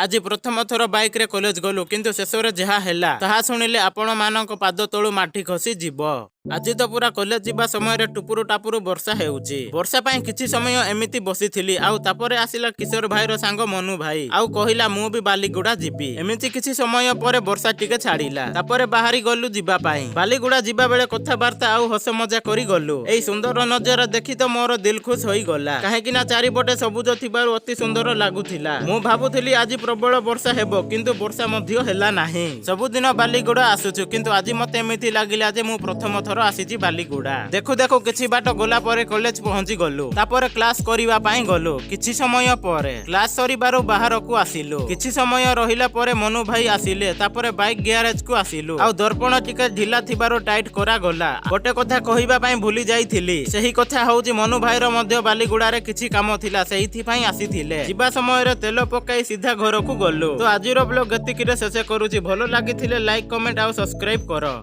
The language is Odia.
ଆଜି ପ୍ରଥମ ଥର ବାଇକରେ କଲେଜ ଗଲୁ, କିନ୍ତୁ ଶେଷରେ ଯାହା ହେଲା ତାହା ଶୁଣିଲେ ଆପଣମାନଙ୍କ ପାଦ ତଳୁ ମାଟି ଖସି ଯିବ। ଆଜି ତ ପୁରା କଲେଜ ଯିବା ସମୟରେ ଟୁପୁରୁ ଟାପୁରୁ ବର୍ଷା ହେଉଛି। ବର୍ଷା ପାଇଁ କିଛି ସମୟ ଏମିତି ବସିଥିଲି ଆଉ ତାପରେ ଆସିଲା କିଶୋର ଭାଇର ସାଙ୍ଗ ମନୁ ଭାଇ ଆଉ କହିଲା, "ମୁଁ ବି ବାଲିଗୁଡା ଯିବି।" ଏମିତି କିଛି ସମୟ ପରେ ବର୍ଷା ଟିକେ ଛାଡିଲା। ତାପରେ ବାହାରି ଗଲୁ ଯିବା ପାଇଁ। ବାଲିଗୁଡା ଯିବା ବେଳେ କଥାବାର୍ତ୍ତା ଆଉ ହସ ମଜା କରି ଗଲୁ। ଏଇ ସୁନ୍ଦର ନଜର ଦେଖି ତ ମୋର ଦିଲ ଖୁସ ହୋଇଗଲା, କାହିଁକି ନା ଚାରିପଟେ ସବୁଜ ଥିବାରୁ ଅତି ସୁନ୍ଦର ଲାଗୁଥିଲା। ମୁଁ ଭାବୁଥିଲି ଆଜି ପ୍ରବଳ ବର୍ଷା ହେବ, କିନ୍ତୁ ବର୍ଷା ମଧ୍ୟ ହେଲା ନାହିଁ। ସବୁଦିନ ବାଲିଗୁଡା ଆସୁଛୁ, କିନ୍ତୁ ଆଜି ମତେ ଏମିତି ଲାଗିଲା ଯେ ମୁଁ ପ୍ରଥମ ଥର ଆସିଛି ବାଲିଗୁଡା। ଦେଖୁ ଦେଖୁ କିଛି ବାଟ ଗଲା ପରେ କଲେଜ ପହଞ୍ଚି ଗଲୁ। ତାପରେ କ୍ଲାସ କରିବା ପାଇଁ ଗଲୁ। କିଛି ସମୟ ପରେ କ୍ଲାସ ସରିବାରୁ ବାହାରକୁ ଆସିଲୁ। କିଛି ସମୟ ରହିଲା ପରେ ମନୁ ଭାଇ ଆସିଲେ। ତାପରେ ବାଇକ ଗ୍ୟାରେଜ କୁ ଆସିଲୁ ଆଉ ଦର୍ପଣ ଟିକେ ଢିଲା ଥିବାରୁ ଟାଇଟ କରାଗଲା। ଗୋଟେ କଥା କହିବା ପାଇଁ ଭୁଲି ଯାଇଥିଲି। ସେହି କଥା ହଉଛି, ମନୁ ଭାଇର ମଧ୍ୟ ବାଲିଗୁଡାରେ କିଛି କାମ ଥିଲା, ସେଇଥିପାଇଁ ଆସିଥିଲେ। ଯିବା ସମୟରେ ତେଲ ପକାଇ ସିଧା ଘରକୁ ଗଲୁ। ତ ଆଜିର ବ୍ଲଗ ଏତିକିରେ ଶେଷ କରୁଛି। ଭଲ ଲାଗିଥିଲେ ଲାଇକ୍, କମେଣ୍ଟ ଆଉ ସବସ୍କ୍ରାଇବ କର।